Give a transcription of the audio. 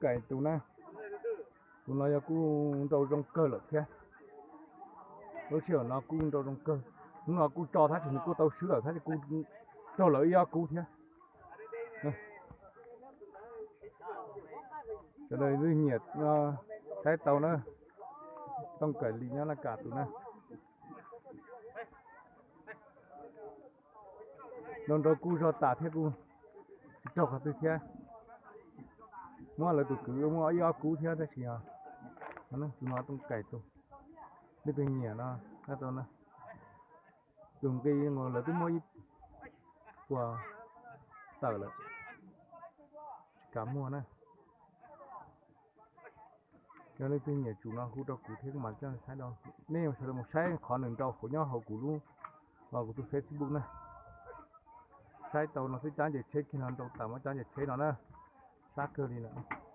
Kaim tus na, tus no yog kuj nrau zoo kawg lawm thiab. Lub sij hawm no kuj nrau zoo kawg, hnub no kuj tso tab sis nws kuj tau swb lawm tab sis kuj raug lawv ib ob kub thiab. Sawv daws leej twg nyiam saib tau na, Tooj Kaim Lis nyob Naj Kas tus na. Nrau nrau kuj zog tas thiab kuj tsis raug qhov twg thiab. Muab lawv tus kwv muaj ib ob kub thiab tab sis tus no Tooj Kaim tus, leej twg nyiam no, tus nqi lawv twb muab ib puas tawm lawm, tsis kam muag na. Yog leej twg nyiam tsum no hu rau kuv thiab kuv mam coj saib rau. Nej sawv daws mus saib qhov nws nrau hauv nyob hauv kuv lub, kuv tus Facebook na. Saib tau no xwb, cab ncaws tsheb kiag no nrau tas muab cab ncaws tsheb no na. Sab kawg li lawm.